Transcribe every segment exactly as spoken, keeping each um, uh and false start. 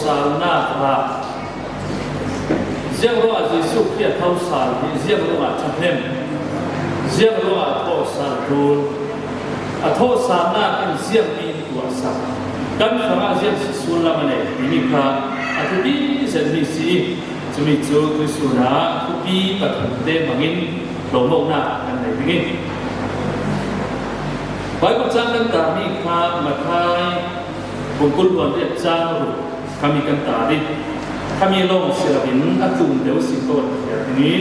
Salnak ra. Ziang ruangah Jesuh Khrih a thosal hi, ziang ruangah ṭhahnem, ziang ruangah a thosal tul, a thosalnak in ziang mi in tuahsak, kan hrangah ziang si sullam a nei timi kha a thupi zetmi si. Cumi cu tuisun ah thupi pathum te hmangin hlawmawknak kan nei ding i, Baibal cang kan tarmi kha Matthai bung kul hluan riat cang ruk khami kan tar i, khami lawng si loin a tlun deuh si ko an thiar ding i,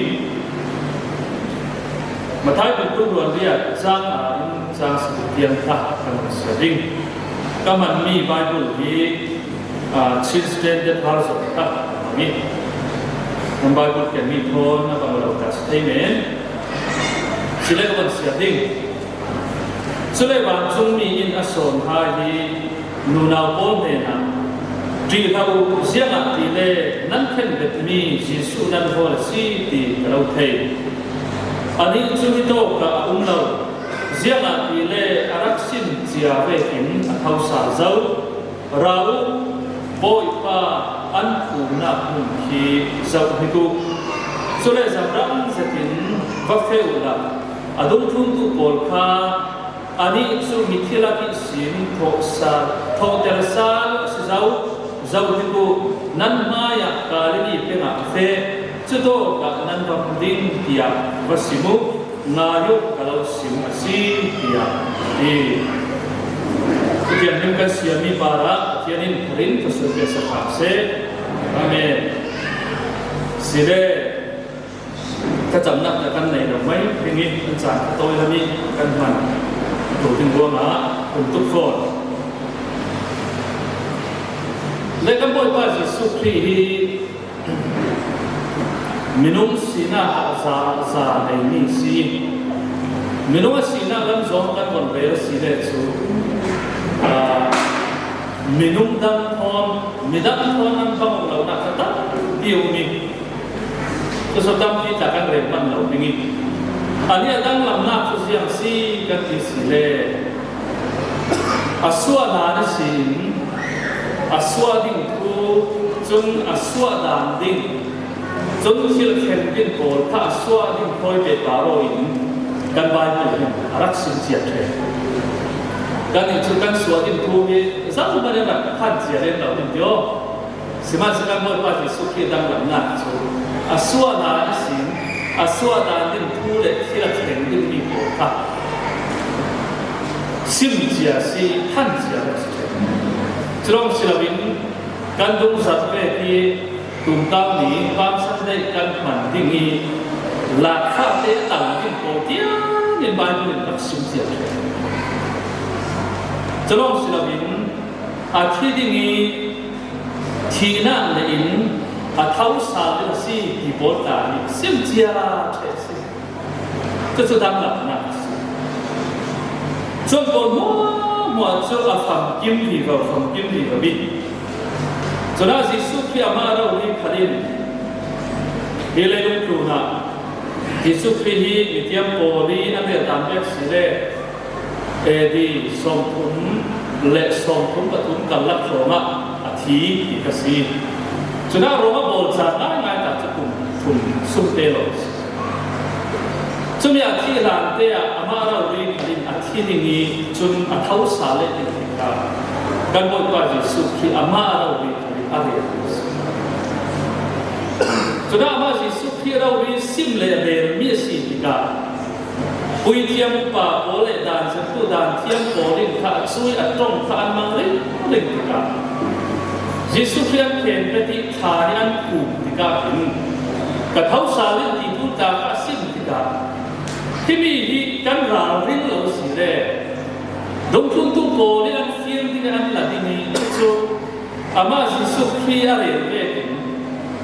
Matthai bung kul hluan riat cang ah in cang saguk tiang kha kan hmuh sia ding. Ka hmanmi Baibal hi, aa, Chin Standard Version kha ka hmang i, kan Baibal khenmi thawn a bang lo ta si thei men. Cule ka van sia ding. Cule vancungmi in a sawnhai hi nunau pawl hnenah, "Ṭih hlah uh, ziangahtile nan khenbetmi Jesuh nan hawl a si ti ka lo thei. Anih cu hitawkah a um lo, ziangahtile a rak sim cia vekin a thosal zo. Ra uh, Bawipa an phumnak hmun khi zoh hnik uh. Cule zamrang zetin va feh uhla, a dungthluntu pawl kha anih cu mithi lak ihsin thawhsal, thawhter sal a si zo, zoh hnik uh. Nan hmaiah Galilee pengah a feh, cutawkah nan va hmu ding," tiah va sim uh. Ngai uh, ka lo sim a si, tiah a ti. Pathian hming kan siammi parah Pathian in thar in thluachuah pe sak hram seh. Amen. Sile, thlacamnak te kan nei lo mai ding i, kan caan ka tawi lam i kan hman tuk ding ruangah hun tuk fawn. Le kan Bawipa Jesuh Khrih hi minung sinak ah za, za neimi si. Minung a sinak lam zong kan von rel si le cu, aa, minung dang thawn, midang thawn an bang uh lonak kha tampi a um i, cucu tampi tla kan rel hman lo ding i, a nih a danglamnak cu ziang si kan ti si le, a suah hlan ihsin a suah ding thu, cun a suah dan ding, cun thil khen ding pawl kha a suah ding thawi pehpar aw in kan Baibal hin a rak sim ciat ṭheh. Kan nih cu kan suah ding thu hi zohhmanh in rak phan cia len lo ding ti aw. Sihmanhsehlaw Bawipa Jesuh Khrih danglamnak cu a suah hlan ihsin a suah dan ding thu le thil a thleng dingmi pawl kha sim cia si, than cia lo si ṭheh. Cu lawng si loin kan dungzat vek i tumtang ni Palm Sunday kan hman ding i, lakkhate a tang ding pawl tiang in Baibal in rak sim cia ṭheh. Cu lawng si loin a thi ding i, thihnak le in a thosal ding a si ti pawl tla hi sim cia ṭheh a si. Cucu danglamnak a si. Cun pawl hmuahhmuah cu a famkim vivo, famkim vivo i, cun ah Jesuh Khrih amah rori khal in hi leilung tlun ah Jesuh Khrih hi mithiam pawl i an rel dan pek si le, A D sawmthum le sawmthum pathum karlak hrawngah a thi ti kha si. Cun ah Roma bawlcaan ngaingai ta cu kum thum sung te lo a si. Cumi a thih hlan te ah amah rori khal in a thi ding i, cun a thosal leh ding tikah kan Bawipa Jesuh Khrih amah rori khal in a rel a si. Cun ah amah Jesuh Khrih rori sim le relmi a si tikah, puithiam upa pawl le danzirtu danthiam pawl in kha a cui a ṭong kha an mang ringring tikah, Jesuh Khrih an khenbet i thla nih an phum tikah hin, ka thosal in ti thu tla kha a sim tikah, himi hi kan ralring lo si le, dungthluntu pawl in an fiang ding an la ding i, cu Amah Jesuh Khrih a rel vekin,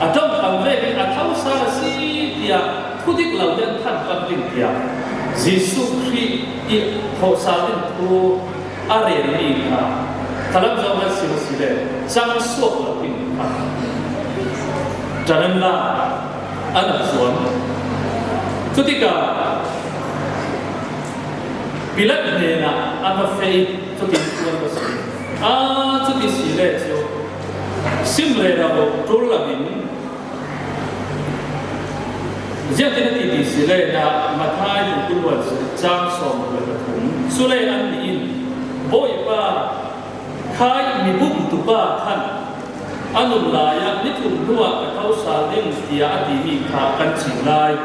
a ṭongkam vekin a thosal a si tiah thudik lo hi an thanhkam ding tiah Jesuh Khrih i thosal ding thu a relmi kha thalam zong kan sim a si le cang suak lo ding kha ṭan an la an rak zuam. Cutikah Pilat hnenah an va feh i cutin thu an va sim. Aa, cuti si le cu Sim le lo, tul lo in, ziangtin a ti ti si le na, Matthai bung kul le chang sawm le pathum. Cule annih in, Bawipa, khai mi bumtupa khan a nun lai-ah, "Ni thum hnuah ka tho sal ding," tiah a timi kha kan chim lai.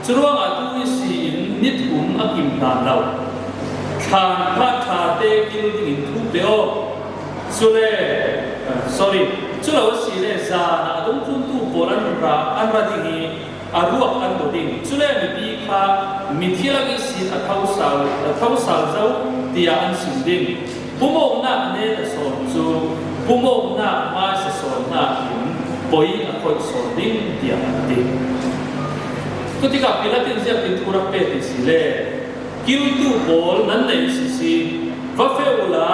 Curuangah tu i si in ni thum a kim hlan lo. Thlan kha ṭhate kil dingin thu pe aw. Cule, eh, sorry, cu lo a si le, zanah a dungthluntu pawl an ra, an ra ding i a ruak an daw ding. Cule mipi kha mi thil a ihsin a tho sal, a tho sal zo, tiah an sim ding. Pumawknak nek a sawn cu pumawknak hmaisa sawnnak in poi a khoih sawn ding, tiah an ti. Cutikah Pilat in ziangtin thu rak pek ti si le, "Kiltu pawl nan nei sisi, va feh uhla,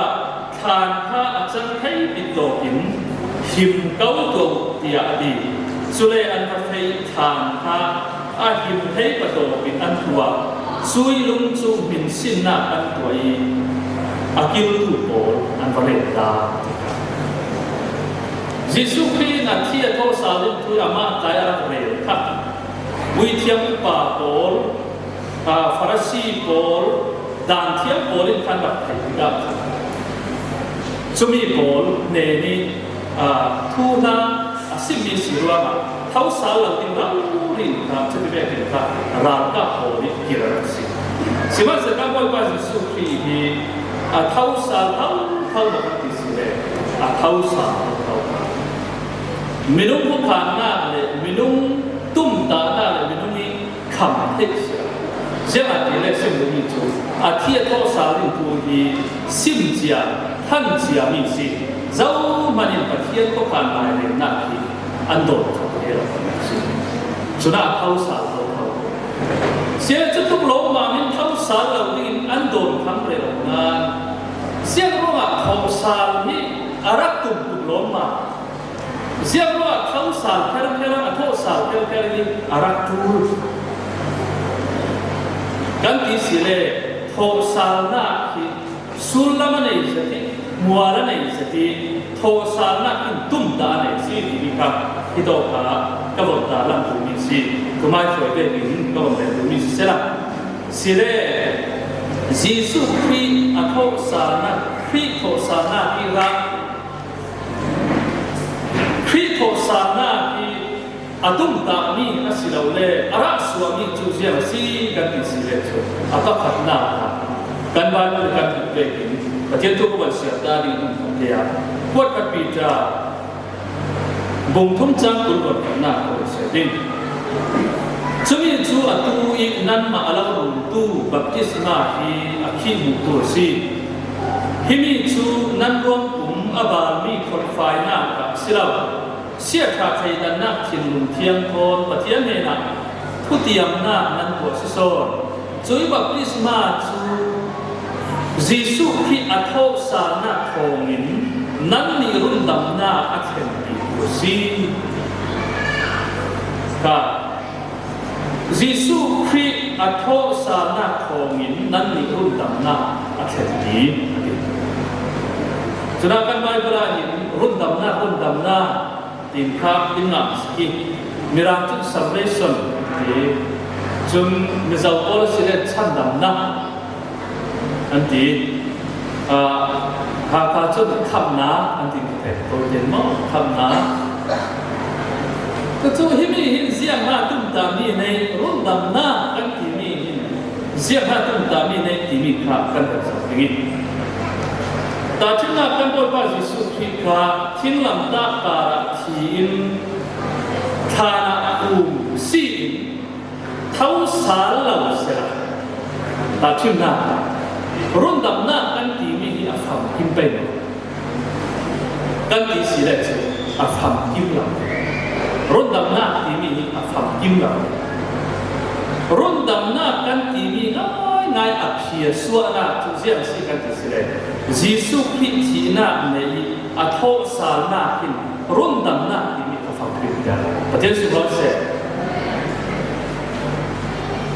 thlan kha a cang thei bit tawkin him ko tuah uh," tiah a ti. Cule an va feh, thlan kha a him thei patawpin an tuah, cuih lung cu hminsinnak an tuah i a kiltu pawl an va rel ta. Jesuh Khrih in a thi a thawh sal ding thu amah tlai a rak rel kha puithiam upa pawl, aa, Farasi pawl, danthiam pawl in khan rak theih tikah khan cumi pawl hnen i, aa, thuhla a simmi si ruangah tho sal lo ding rori in kha cuti vekin kha ralkap pawl nih kir a rak si. Sihmanhsehlaw Bawipa Jesuh Khrih hi a tho sal thotho lo kan ti si le, a tho sal thotho. Minung hukhannak le minung tumtahnak le minung i kham theih si lo. Ziangahtile sim dingmi cu a thi a thawh sal ding thu hi sim cia, than ciami si. Zohman in Pathian khuakhan lailennak hi an dawn kho rero si. Cunah a tho sal thotho. Sia cu tuk lawmmam in tho sal lo dingin an dawn kham rero ngan. Ziang ruangah thawh sal hi a rak tum tuk lawmmam. Ziang ruangah tho sal kherkher, a thawh sal kherkher hi a rak ṭul kan ti si le, thawh salnak hi sullam a nei zet i, mual a nei zet i, thawh salnak in tumtah a nei si timi kha hitawk kha ka von tarlang duhmi si. Tumai hruai vekin ka von len duhmi si sela. Si le, Jesuh Khrih a thawh salnak, Khrih thawh salnak hi rak Khrih thawhsalnak hi a tumtahmi a si lo le a rah suahmi cu ziang a si kan ti si le cu a pakhatnak ah kan Baibal kan hmuh vekin Pathian thu kan siar ta ding hmun kan tia. Kuat khat Piter bung thum cang kul kan khatnak kan siar ding. Cumi cu atu i nanmah a lo rumtu baptisma hi a khihhmuhtu a si. Himi cu nan ruangpum a balmi khuatfainak ah a si lo, siaṭha thleidannak thinlung thiang thawn Pathian hnenah thutiamnak nan tuah si sawn. Cuih baptisma cu Jesuh Khrih a thawhsalnak thawngin nannih rundamnak a thlenpitu a si. Ka Jesuh Khrih a thawhsalnak thawngin nannih rundamnak a thlenpi a ti. Cunah kan Baibal ah hin rundamnak, rundamnak tin kha in ngah a si. Mirang cun salvation ti, cun Mizo pawl a si le chandamnak an ti. Aa, Hakha cun khamhnak an ti, ka thei ko tin maw, khamhnak. Cucu himi hin ziang hna tumtahmi nei, rundamnak kan timi hin ziang hna tumtahmi nei timi kha kan kan zoh ding i, tahṭhimnak kan Bawipa Jesuh Khrih kha thinglamtah parah thi in thlan ah um si in tho sal lo sela, tahṭhimnak, rundamnak kan timi hi a famkim pei lo. Kan ti si le cu a famkim lo. Rundamnak timi hi a famkim lo. Rundamnak kan timi ngaingai a phiasuahnak cu ziang si kan ti si le, Jesuh Khrih thihnak nei i a thawhsalnak hin rundamnak timi a famkim tiah Pathian sunglawi seh.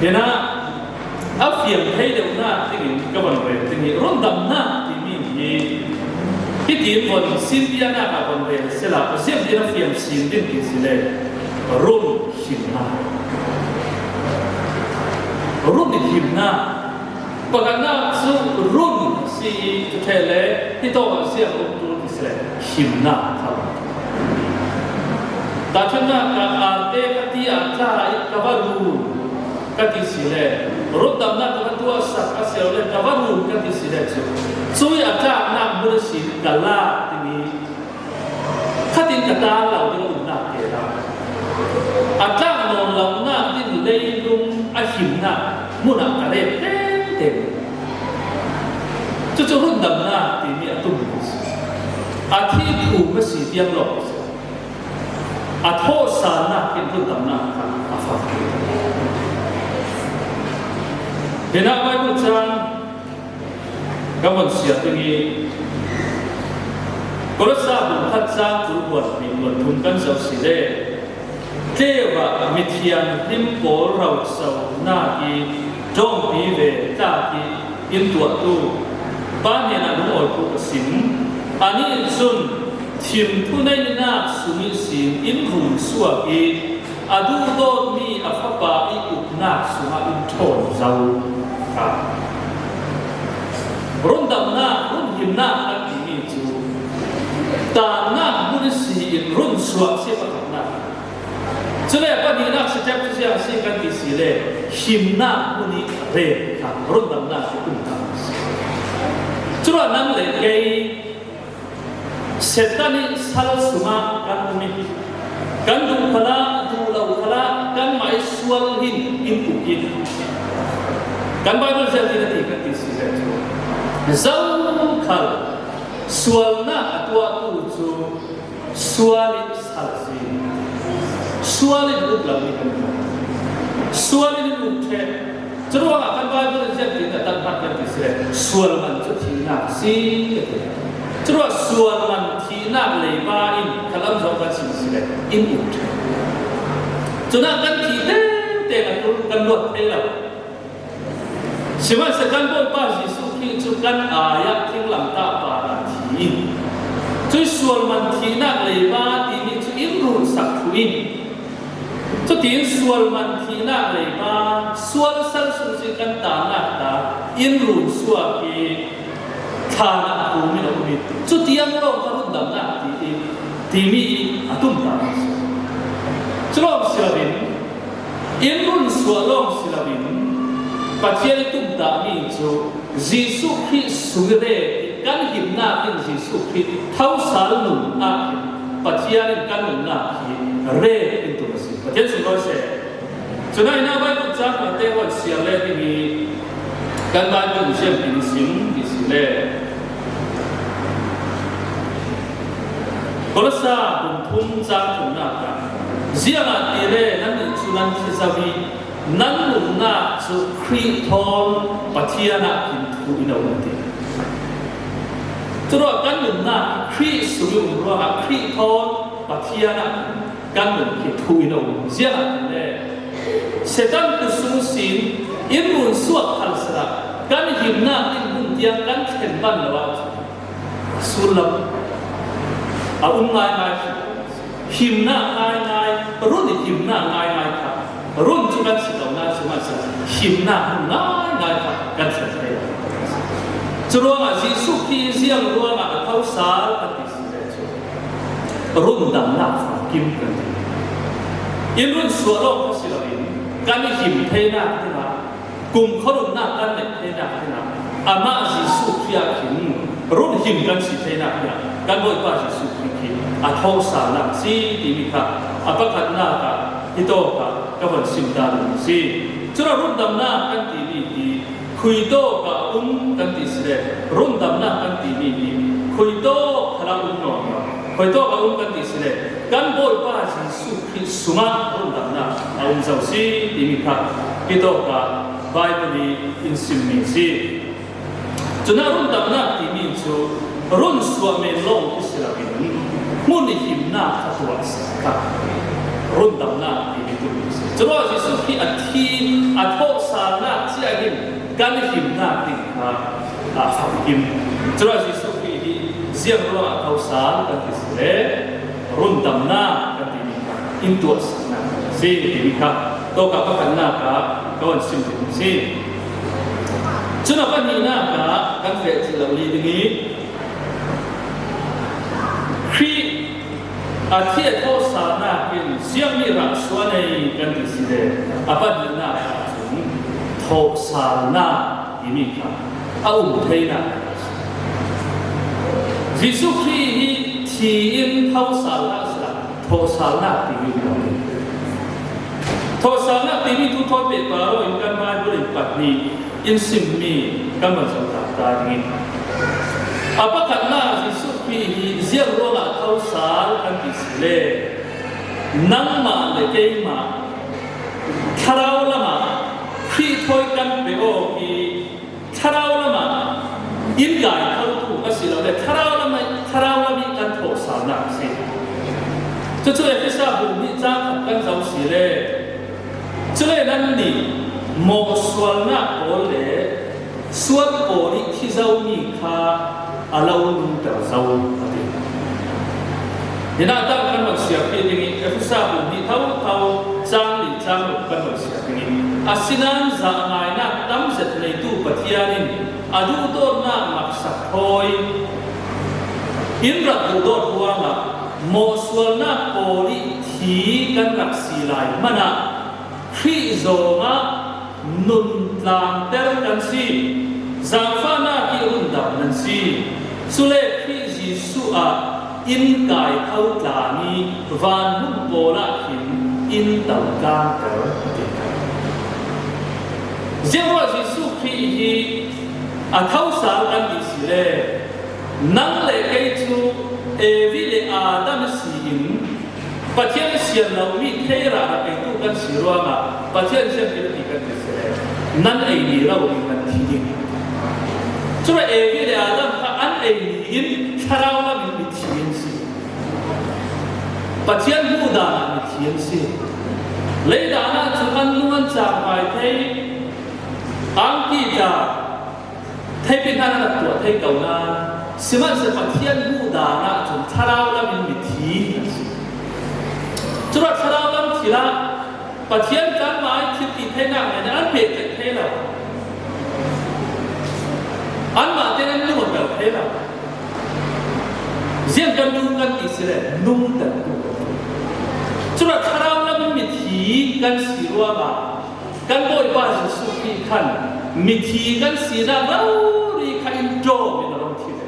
Hinah a fiang thei deuhnak dingin ka van rel ding hi. Rundamnak timi hi Hitin von simpiakna ah von rel sela, ziangtin a fiam sin ding ti si le, run himna. Run himna. Pakhatna chu run si thei le, hi tawh a ziak um tu ti si le, himna kha. Tahṭhimna ka arte ka ti a tla i ka va run ka ti si le, rundamna ka va tuahsak a si lo le, ka va run ka ti si le chu, cui a tlaknak hmun a sin ka lak ding i, khatin ka taan lo ding a umnak te la, a tlak nawn lonak ding leilung a himnak hmunah ka ret tengteng. Cucu rundamnak timi a tum a si. A thih phum a si tiang lo a si. A thawhsalnak in rundamnak kha a fak. Hinah Bible cang ka von siat ding i, Kolose bung khat cang kul kuan hnih kuan thum kan zoh si le, tleu ah mithianghlim pawl roconak i dawngpi ve tlak i in tuahtu pa hnenah lungawi thu ka sim. Anih cun thim thuneinak sung ihsin in run suak i, a duhdawtmi a fapa i uknak sungah in ṭhawn zo. Rundamnak, runhimnak kan timi cu taannak hmun si in run suak si pakhatnak. Cule pahnihnak si ṭep cu ziang si kan ti si le, himnak hmun i rem kha rundamnak si kum kha si. Curuah nang le kei Satan i sal sungah kan um i, kan duh khalah, duh lo khalah, kanmah i sual hin in uk i, kan Bible ziah tin a ti kan ti si le cu, zokhal sualnak a tuahtu cu sual i sal a si. Sual in uk lo mi kan um. Sual in uk ṭheh. Curuangah kan Bible in ziah tin a tak hmanh kan ti si le, sual man cu thihnak a si, a ti. Curuah sual man thihnak leiba in khalam zong kan sim si le, in uk ṭheh. Cunah kan thih tengteng a tul kan luat thei lo. Sihmanhsehlaw kan Bawipa Jesuh Khrih cu kan ai ah thinglamtah parah thi in, cui sual man thihnak leiba timi cu in run sak thu in, cutin sual man thihnak leiba sual sal sung si kan taannak ta in run suak i, thlan ah kul in a um i, cutiang lawng kha rundamnak ti i, timi i a tumtang a si. Cu lawng si loin, in run suah lawng si loin, Pathian i tumtahmi cu Jesuh Khrih sung i ret i kan himnak in Jesuh Khrih thosal nun ah Pathian in kan nunnak hi ret in tum a si. Pathian sunglawi seh. Cunah hinah Bible cang khat te hon siar le timi kan Bible ziang in sim ti si le, Kolose bung thum cang thumnak ah, ziangahtile nannih cu nan thi zo i, nan nunnak cu Khrih thawn Pathian ah khin thu in a um ti. Curuah kan nunnak Khrih sung i um ruangah Khrih thawn Pathian ah kan nun khi thu in a um. Ziangahtile Satan kut sung sin in run suak khal sala kan himnak in hmun tiang kan thlen ban lo ahcun sullam a um ngaingai khi himnak ngaingai, run i himnak ngaingai kha run cu kan si lo nain, sihmanhsehlaw himnak hmun ngaingai kha kan thlen thei lo. Curuangah Jesuh Khrih ziang ruangah a thosal kan ti si le cu, rundamnak famkim kan ti. In run suah lawng kha si loin kan i him theinak dingah, kumkhua nunnak kan neih theinak dingah, amah Jesuh Khrih ah khin run him kan si theinak dingah kan Bawipa Jesuh Khrih khi a thawhsalnak a si timi kha a pakhatnak ah hitawk ah ka von sim ta ding a si. Cun rundamnak kan timi hi khuitawk ah a um kan ti si le, rundamnak kan timi hi khuitawk khalah um nawn lo. Khuitawk ah a um kan ti si le, kan Bawipa Jesuh Khrih sungah rundamnak a um zo si timi kha hitawk ah Bible i in simmi a si. Cun rundamnak timi cu run suah men lawng khi si loin, hmun i himnak a tuahsak kha rundamnak timi tu a si. Curuah Jesuh Khrih a thi, a thawhsalnak cia hin kan himnak ding kha a famkim. Curuah Jesuh Khrih hi Ziang ruangah thosal kan ti si le, rundamna kan timi kha, in tuahsakna kan si timi kha, tawkah pakhatnak ah ka van sim ding si. Cun a pahnihnak ah kan feh cih lo li ding i, Khrih a thi a thawhsalnak in ziangmi rahsuah nei kan ti si le, a pahnihnak ah cun thawhsalnak timi kha a um theinak. Jesuh Khrih hi thi in thosal hlah sehla, thawhsalnak timi um lo ding. Thawhsalnak timi thu thawn pehpar aw in kan Baibal in pahnih in simmi kan van zoh taktak ding i, a pakhatnak Jesuh Khrih hi ziang ruangah thosal kan ti si le, nangmah le keimah thlarau lamah Khrih thawi kan pe awk i, thlarau lamah in kai khotu a si lo le, thlarau lamah, thlarau lam i kan thawhsalnak a si. Cucu Efesa bung hnih cang khat kan zoh si le, cule nannih mawhsualnak pawl le sual pawl i thi zomi kha a lo nungter zo a ti. Hinah tang kan van siarpi ding i, Efesa bung hnih thotho cang li cang ruk kan van siar ding i, asinain zahnainak tam zet neitu Pathian in a duhdawtnak maksak thawi in rak duhdawt ruangah mawhsualnak pawl i thi kan rak si lai hmanah Khrih zongah nun tlangter kan si, zaangfahnak i rundam nan si. Cule Khrih Jesuh ah in kai kho tlang i vanhmun pawl ah khin in to tlangter a ti. Ziangruah Jesuh Khrih hi a thosal kan ti si le, nang le kei cu Evi le Adam si in, Pathian sian lomi thei rah a peitu kan si ruangah Pathian sian pi kan ti si le, nan ei ni lo ding nan thi ding. Cule Evi le Adam kha an ei ni in thlarau lam in mithi an si. Pathian hmuh dan ah mithi an si. Leidan ah cun an lung an cangvai thei, angki ta, theipin hna an rak tuah thei ko nain, sihmanhsehlaw Pathian hmuh dan ah cun thlarau lam in mithi an si. Curuah thlarau lam thil ah Pathian kanmah i thil ti theinak nen an pehtlai thei lo. Anmah tein an lung a kal thei lo. Ziang kan lung kan ti si le, nungter tu kan si. Curuah thlarau lam in mithi kan si ruangah, kan Bawipa Jesuh Khrih khan mithi kan sinak rori kha in ṭawm in a rung thi ve.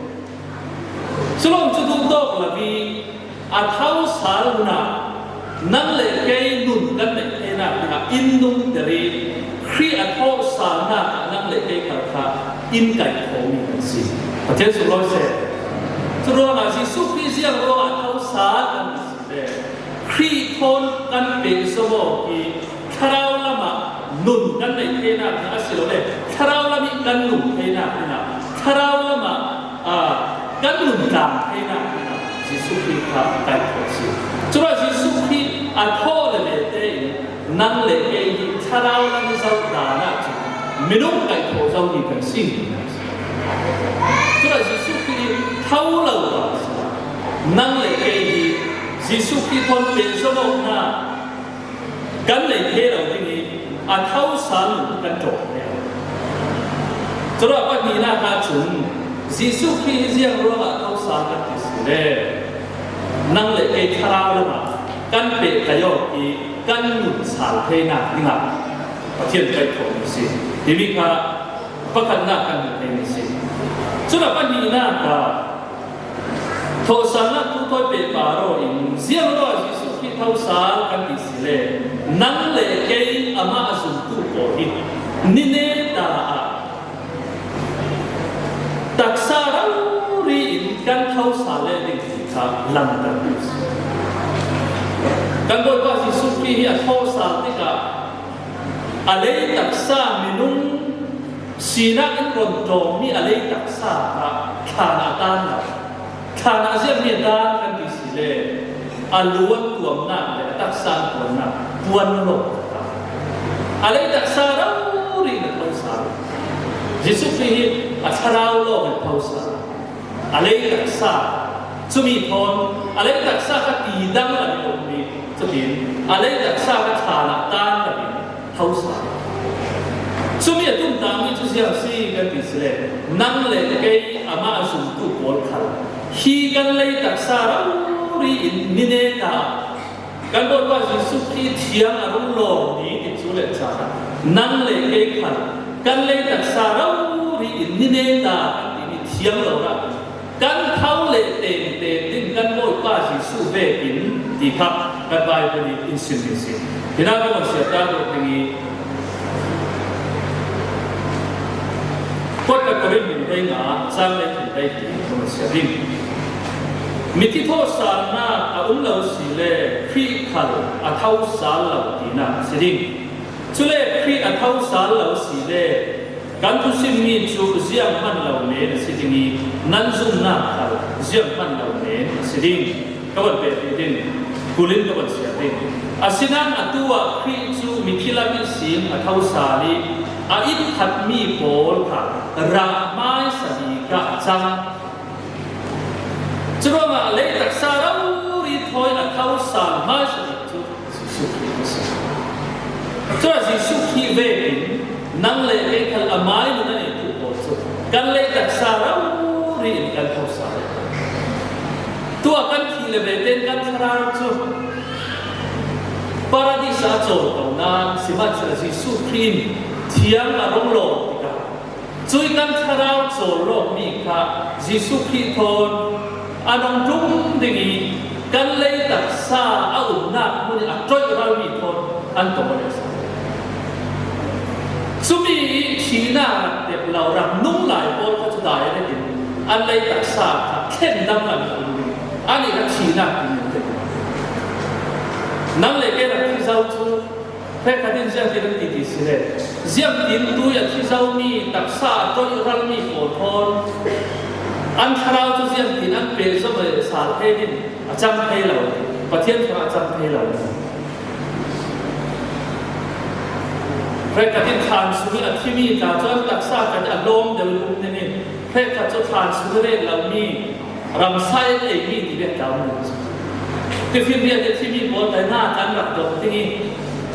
Culawng cu duh tawk lo i a thosal hmun ah nang le kei nun kan neih theinak dingah in nungter i Khrih a thawhsalnak ah nang le kei khal kha in kaih khawhmi kan si. Pathian sunglawi seh. Curuangah Jesuh Khrih ziang ruangah thosal kan ti si le, Khrih thawn kan pehzom awk i thlarau lamah nun kan neih theinak ding a si lo le, thlarau lam i kan nun theinak dingah, thlarau lamah, aa, kan nun tlang theinak dingah Jesuh Khrih kha kaihkhawh a si. Curuah Jesuh Khrih a thawh le ve tein nang le kei hi thlarau lam i zoh dan ah cun minung kaihkhawh zo hi kan si. Curuah Jesuh Khrih tho lo a si. Nang le kei hi Jesuh Khrih thawn pehzom awknak kan nei thei lo ding i a thosal nun kan ṭawm ve. Curuah pahnihnak ahcun Jesuh Khrih hi ziang ruangah thosal kan ti si le, nang le kei thlarau lamah kan pehtlai awk i kan nun sal theinak dingah Pathian kaihkhawhmi si timi kha pakhatnak kan hmuh theimi si. Cun a pahnihnak ah thawhsalnak thu thawi pehpar aw in ziang ruangah Jesuh Khrih thosal kan ti si le, nang le kei amah a zumtu pawl hi ni neta ah taksa rori in kan thosal le ding ti kha langhter tu si. Kan Bawipa Jesuh Khrih hi a thawhsal tikah a lei taksa minung sinak in ron ṭawmmi a lei taksa kha thlan a tan lo. Thlan a ziahmi a tan kan ti si le a luan tuamnak le a taksa an tuamnak puan lawng a tan. A lei taksa rori in a thosal. Jesuh Khrih hi a thlarau lawng in a thosal. A lei taksa, cumi thawn a lei taksa kha ti dang lo ni lo ni, cutin a lei taksa kha than ah tan lo ni, tho sa. Cumi a tumtang mi cu ziang si kan ti si le, nang le kei amah a zumtu pawl khal hi kan lei taksa rori in ni ne ta Kan Bawipa Jesuh Khrih thiang a rung lawm ni ti cu le caan ah nang le kei khal kan lei taksa rori in ni ne ta kan timi thiang lo rak kan tho le tengteng ding kan Bawipa Jesuh vekin ti kha kan Baibal in in sim ding si. Hinah kan siat ta dawk ding i Kuat ka Korin min hei nga cang le thil hei ti kan siat ding. Mithi thawhsalnak a um lo si le Khrih khal a tho sal lo tinak a si ding. Cule Khrih a tho sal lo si le kan thusimmi cu zianghman lo men a si ding i nan zumnak khal zianghman lo men a si ding. Ka van pehpih ding, kulin ka van siat ding. Asinain atu ah Khrih cu mithi lam ihsin a tho sal i a itthatmi pawl kha rah hmaisa bik ah a cang. Curuangah lei taksa rori thawi a tho sal hmaisa bik cu Jesuh Khrih a si. Curuangah Jesuh Khrih vekin nang le kei khal a mai nun a neitu pawl cu kan lei taksa rori in kan tho sal. Tuah kan thih le ve tein kan thlarau cu Paradis ah a cawl ko nain sihmanhsehlaw Jesuh Khrih in thiang a rung lawm tikah cui kan thlarau cawl lawmmi kha Jesuh Khrih thawn a nung ṭum ding i kan lei taksa a umnak hmun i a ṭoih ralmi thawn an tong a lesa. Cumi i thihnak rak tep lo rak nung lai pawl kha cu direct in an lei taksa kha thlen dang an um ding. Anih kha thihnak ti min tek. Nang le kei rak thi zo cu hrekkhat in ziangtin an ti ti si le, ziangtin tui a thi zomi taksa a ṭoih ralmi pawl thawn an thlarau cu ziangtin an peh zom le sal thei ding a cang thei lo, Pathian thlarau a cang thei lo. Hrekkhat in thlan sung i a thimi tla cu an taksa kan a lawm deuh in um ding i hrekkhat cu thlan sung i ret lomi ramsa in eimi ti vek tla um ding. Tifinriat i a thimi pawl te hna kan rak dawk ding i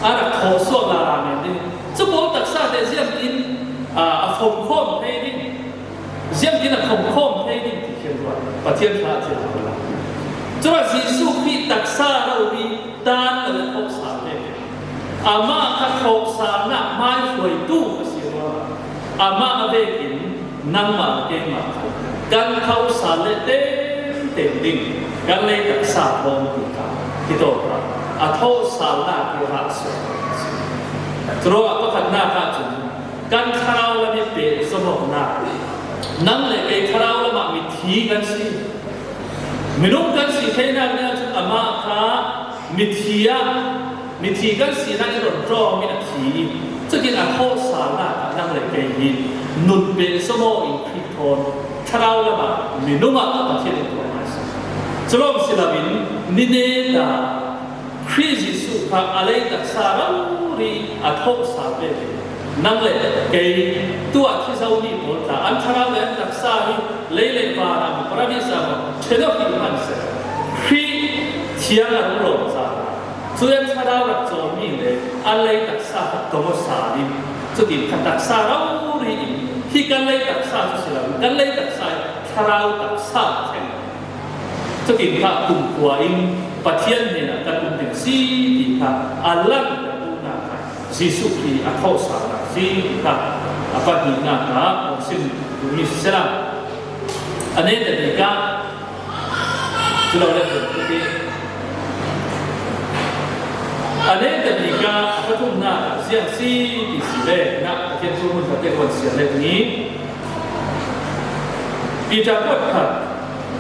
a rak thawh suak lala men ding. Cu pawl taksa te ziangtin, aa, a fomkhawm thei ding. Ziangtin a fomkhawm thei ding ti khin ruat Pathian thla thil a la. Curuangah Jesuh Khrih taksa rori tan lo le thawhsal ve. Amah kha thawhsalnak hmaihruaitu a si ruangah amah a vekin nangmah le keimah kha kan thawhsal le tengteng ding kan lei taksa bawm ti kha hitawk kha a thawhsalnak i rah suak. Curuangah pakhatnak ahcun kan thlarau lam i pehzom awknak, nang le kei thlarau lamah mithi kan si. Minung kan si theinak ding ahcun amah kha mithi ah, mithi kan sinak i ron ṭawm i a thi i cutin a thawhsalnak ah nang le kei hi nun pehzom aw in Khrih thawn thlarau lamah minung ah Pathian in tuah ngai si. Culawng si loin ni neta Khrih Jesuh kha a lei taksa rori a thawhsal ve ve. Nang le kei tuah thi zomi pawl tla an thlarau le an taksa hi lei le van ah paradis ah ṭhen awk hi hmanhsehlaw Khrih thiang a rung lawm caah cui an thlarau rak cawlmi le an lei taksa kha tong aw sal in cutin kha taksa rori in hi kan lei taksa cu si lo, kan lei taksa hi thlarau taksa thleng. Cutin kha kumkhua in Pathian hnenah kan um ding si ti kha a langhter duhnak kha Jesuh Khrih a thawhsalnak si ti kha a pahnihnak ah kan sim duhmi si sehla, a neta bik ah cu lo le hmuh tuk i a neta bik ah a pathumnak ah ziang si ti si le, na Pathian thu hmun khat te kan siar le ni. Peter kuat khat,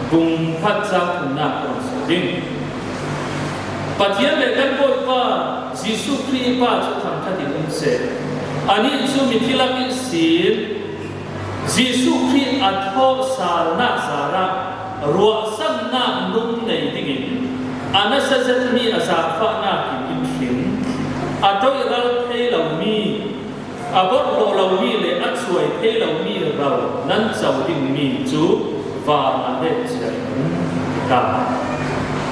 bung khat cang thumnak kan siar ding. Pathian le kan Bawipa Jesuh Khrih pa cu thangṭhat in um seh. Anih cu mithi lam ihsin Jesuh Khrih a thawhsalnak zarah ruahsannak nung nei dingin a nasa zetmi a zaangfahnak in in hrin, a ṭoihral thei lomi, a borhhlawh lomi le a cuai thei lomi ro nan co dingmi cu Vanah leh ciah in um ta.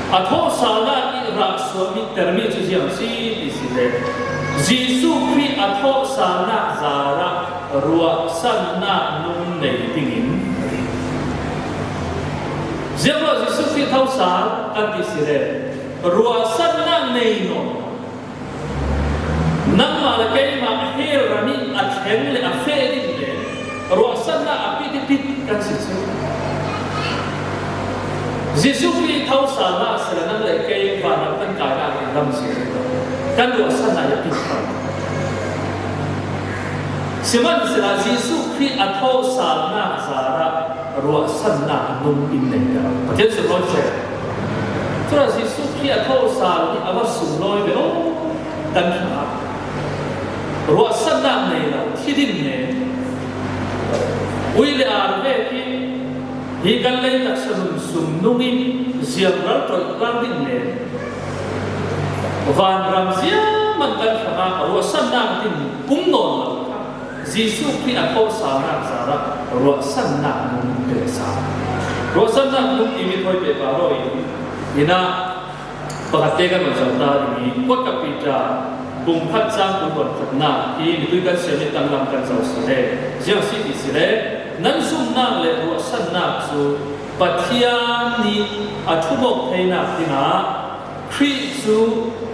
A thawhsalnak i rah suahmi, termi cu ziang si ti si le, Jesuh Khrih a thawhsalnak zarah ruahsannak nung nei dingin a ti. Ziangruah Jesuh Khrih thawhsal kan ti si le, ruahsannak nei nawn. Nangmah le keimah hell ram i a thleng le a feh ding le ruahsannak a pit i pit kan si cu. Jesuh Khrih thawhsalnak si le nang le kei vanram kan kainak in lamzia kan ruahsannak a pit kha. Sihmanhsehlaw Jesuh Khrih a thawhsalnak zarah ruahsannak nung in nei lo. Pathian sunglawi seh. Cun Jesuh Khrih a thawhsal hi a va sunglawi ve aw, kan hrangah ruahsannak nei lo, thi din ne. Ui le ar ve khi hi kan lei taksa nun sung nung in ziangral toih ral din ne. Vanram ziaman kan hrangah ruahsannak din um nawn lo kha. Jesuh Khrih a thawhsalnak zarah ruahsannak nung pek sa. Ruahsannak nung timi thawi pehpar aw in, hinah pakhat te kan van zoh ta ding i, Kuat ka Peter bung khat cang kul van khatnak hi mitui kan siam i tanglam kan zoh si le, ziang si ti si le, nan zumnak le ruahsannak cu Pathian nih a thumawk theinak dingah Khrih cu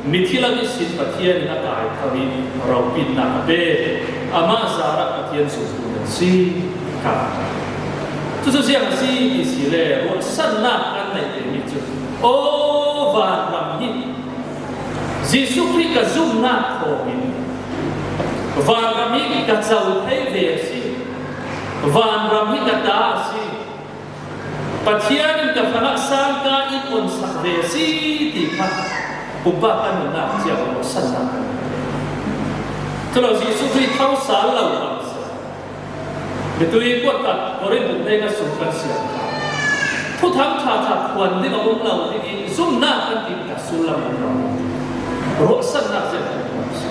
mithi lak ihsin Pathian in a kai kho i ropitnak a pe, amah zarah Pathian zumtu nan si, ka. Cucu ziang a si ti si le, ruahsannak kan neih temi cu, aw, vanram hi Jesuh Khrih ka zumnak thawngin vanram hi ka co thei ve a si, vanram hi ka ta a si. Pathian in ka hrangah sangka in onsak ve a si ti kha pumpak kan nunnak cia ruahsannak kan. Culo Jesuh Khrih thawhsal lo bang si. Mitui kuat tak Korin bung hleinga sung kan siam kha, thuthang ṭha ṭha phuan ding a um lo ding i zumnak kan ti ka sullam um lo. Ruahsannak zia kan um si.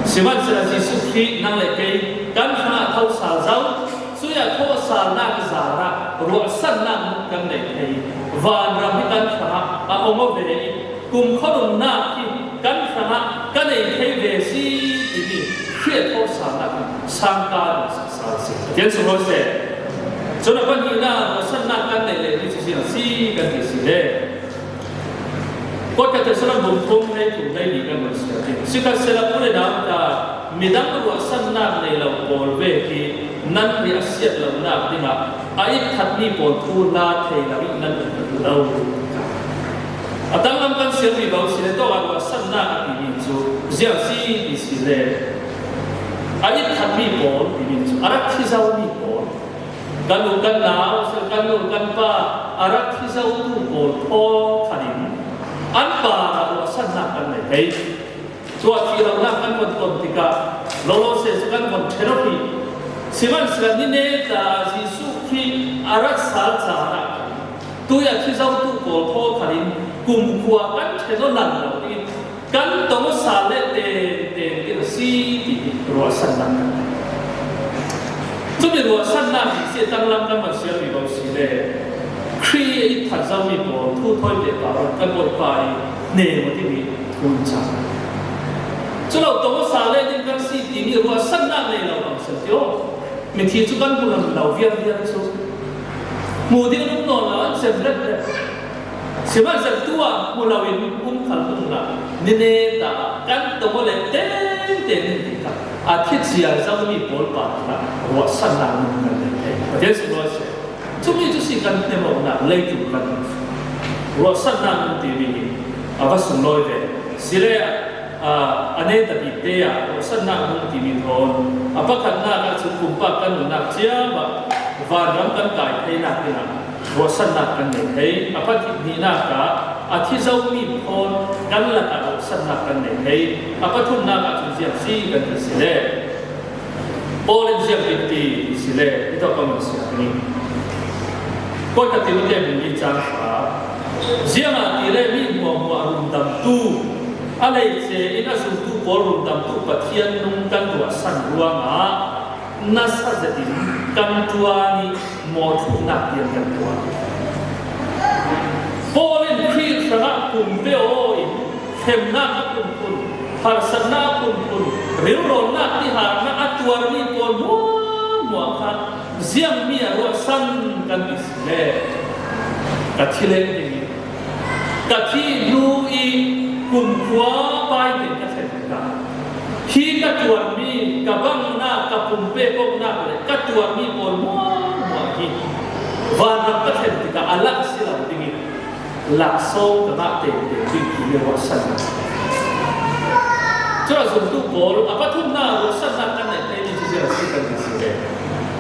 Sihmanhsehlaw Jesuh Khrih nang le kei kan hrangah thawhsal zo. Cuih a thawhsalnak zarah ruahsannak kan nei thei. Vanram hi kan hrangah a ong aw ve i, kumkhua nunnak hi kan hrangah ka nei thei ve si timi Khrih a thawhsalnak sangka nunsak sal si. Pathian sunglawi seh. Cun a pahnihnak ruahsannak kan nei le ni cu ziang si kan ti si le. Kuat ka Thesalonika bung thum hlei thum hlei nih kan run siar ding. Sikhalsehla u le nau ta, midang ruahsannak nei lo pawl ve hi nan riahsiat lonak dingah a itthatmi pawl thu hla thei lo i nan um lo. A tanglam kan siar mi bau si le tawk ah ruahsannak a timi cu ziang si ti si le a itthatmi pawl timi cu a rak thi zomi pawl. Kan u kan nau, kan nu kan pa a rak thi zotu pawl thaw khan in an parah ruahsannak kan nei thei. Tuah thih lonak kan von ton tikah lolo seh cu kan von ṭhen aw hrih. Sihmanhsehlaw ni neta Jesuh Khrih a rak sal caan ah khan tuih a thi zotu pawl thaw khan in kumkhua kan ṭhen aw lang lo ding in kan tong aw sal le tengteng ding a si ti hi ruahsannak kan nei. Cumi ruahsannak hi si a tanglam kan van siar mi bau si le Khrih i that zomi pawl thu thawi pehpar kan Bawipa i hnem aw ding i thu in cang. Culo tong aw sal le ding kan si timi ruahsannak nei lo bang si ti aw. Mithi cu kan hmu lo viar viar cu hmu ding an um nawn lo, an cem let let. Sihmanhsehlaw tu ah hmu lo in um khal hmung hlah. Ni neta kan tong aw le tengteng in ti kha a thi ciar zomi pawl pa kha ruahsannak nun kan nei thei. Pathian sunglawi seh. Cumi cu si kan hnemawknak leitlun kan ruahsannak nun timi hi a va sunglawi ve. Si le Aa, a neta bik te ah ruahsannak nun timi thawn a pakhatnak ah cun pumpak kan nunnak ciam ah vanram kan kai theinak dingah ruahsannak kan nei thei. A pahnihnak ah a thi zomi thawn kan lakah ruahsannak kan nei thei. A pathumnak ah cun ziang si kan ti si le Paul in ziang bik ti si le hi tawk kan siar ding. Kuat ka Timote bung li cang hra. Ziangahtile mi hmuahhmuah rundamtu, a hleice in a zumtu pawl rundamtu Pathian nung kan ruahsan ruangah nasa zetin kan ṭuan i mawhthukna tiang kan tuar. Paul in Khrih hrangah pumpe aw in hremna a phunphun, harsatna a phunphun, rilrawlna tiharna a tuarmi pawl hmuahhmuah kha ziangmi a ruahsan kan ti si le ka thi leh dingin ka thih hnu i kumkhua pai ding ka thlen tikah hi ka tuarmi, ka bangna, ka pumpe kokna le ka tuarmi pawl hmuahhmuah hi vanram ka thlen tikah a lak si lo dingin laksawng ka ngah tengteng ding hi le ruahsan. Cun a zumtu pawl a pathumna ruahsannak kan neih thei mi cu ziang a si kan ti si le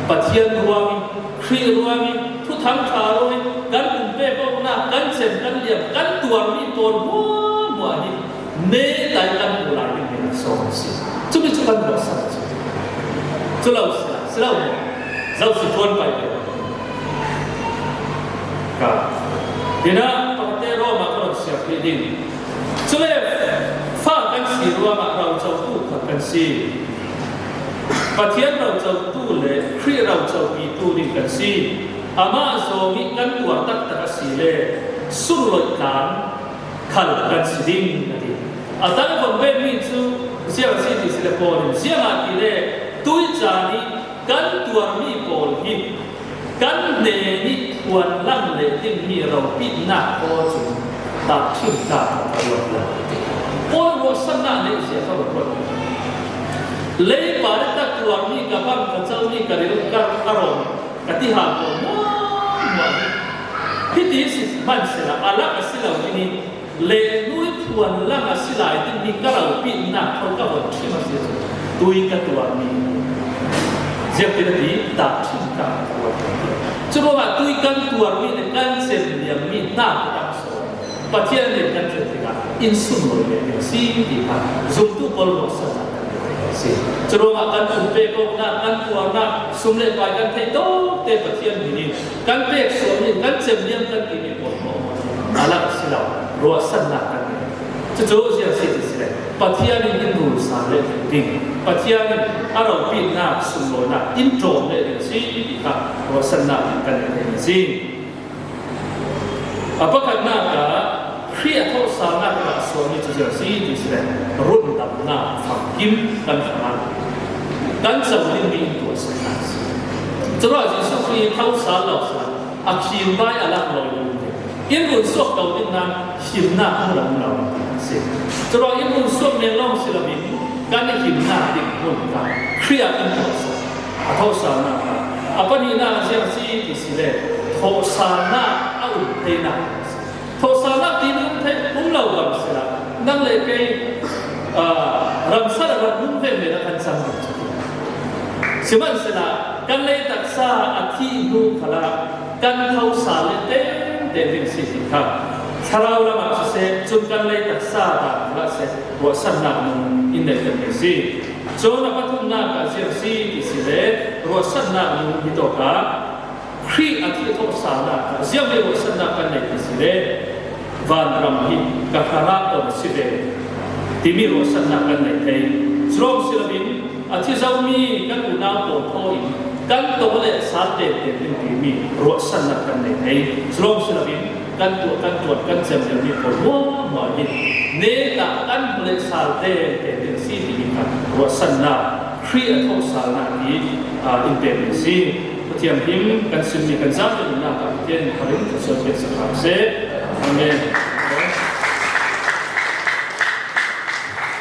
Pathian ruangin, Khrih ruangin, Thuthang ṭha ruangin kan pumpe kokna, kan cem, kan liam, kan tuarmi pawl hmuahhmuah hi neta i kan hmuh lai ding hi laksawng a si. Cumi cu kan ruahsan a si. Cu lo si, si lo maw? Zo si tuan pai ve. Ka. Hinah pakhatte Rom ah ka run siar ding. Cule fa kan si ruangah rocotu kha kan si. Pathian rocotu le Khrih rocopitu ding kan si. Amah zawng i kan tuar taktak a si le sunloih tlang khal kan si ding a ti. A tal a von vetmi cu ziang a si ti si le Paul in ziangahtile tui caan i kan tuarmi pawl hi kan hnen i phuan lang leh dingmi ropitnak aw cun tahṭhim ta a ruat lo. Paul ruahsannak neih zia kha ruat. Leipa le ka tuarmi, ka bang, ka comi, ka ril, ka, ka rawm, ka ti hal pawl hmuahhmuah hi. Hiti si hmansehla a lak a si lo ding i lehnu i phuan lang a si lai dingmi ka ropitnak kho ka von ṭhim a si cu tui ka tuarmi ziangtin a ti, tahṭhim ka tuar. Curuangah tui kan tuarmi le kan cem liammi hna ka dang sawn Pathian nih kan thlen tikah in sunlawi ve ding a si ti kha zumtu pawl ruahsannak kan si. Curuangah kan pumpe koknak, kan tuarnak, sum le pai kan theih tawk te Pathian min in kan pek suahmi, kan cem liam kan timi pawl hmuahhmuah a lak a si lo, ruahsannak kan nei. Cucu ziang si ti si le Pathian in in rul sa le ding, Pathian in a ropitnak sunlawinak in ṭawm le ding a si ti kha ruahsannak in kan nei a si. A pakhatnak ah Khrih a thawhsalnak ah a suahmi cu ziang si ti si le rundamnak famkim kan hrangah kan co dingmi in tuahsannak a si. Curuah Jesuh Khrih tho sal lo sal a khim vai a lak lo in run suak ko ding nain himnak hmun a um lo a si. Curuah in run suak men lawng si loin kan i himnak ding hmun kha Khrih ah in tuahsan. A thawhsalnak kha a pahnihnak ziang si ti si le thawhsalnak a um theinak a si. Thawhsalnak timi um thei, um lo bang si la, nang le kei, aa, ramsar a rak nung vengve dah kan cang ding cu. Sihmanhsehla kan lei taksa a thih hnu khalah kan thosal le tengteng ding si ti kha thlarau lamah siseh, cun kan lei taksa dan khalah seh ruahsannak nung in neih kan si. Cun a pathumnak ah ziang si ti si le ruahsannak nung hi tawk ah Khrih a thih a thawhsalnak ah ziangmi ruahsannak kan nei ti si le vanram hi ka hrangah ton a si ve timi ruahsannak kan nei thei. Culawng si loin a thi zomi kan unau pawl thaw in kan tawh le sal tengteng ding timi ruahsannak kan nei thei. Culawng si loin kan tuah, kan ṭuan, kan cem dingmi pawl hmuahhmuah hi neta kan hmu le sal tengteng ding si timi kha ruahsannak, Khrih a thawhsalnak hi, aa, in pekmi si. Pathian him kan simmi kan zatenak ah Pathian in thar in kan sual piaksak hram seh. Amen.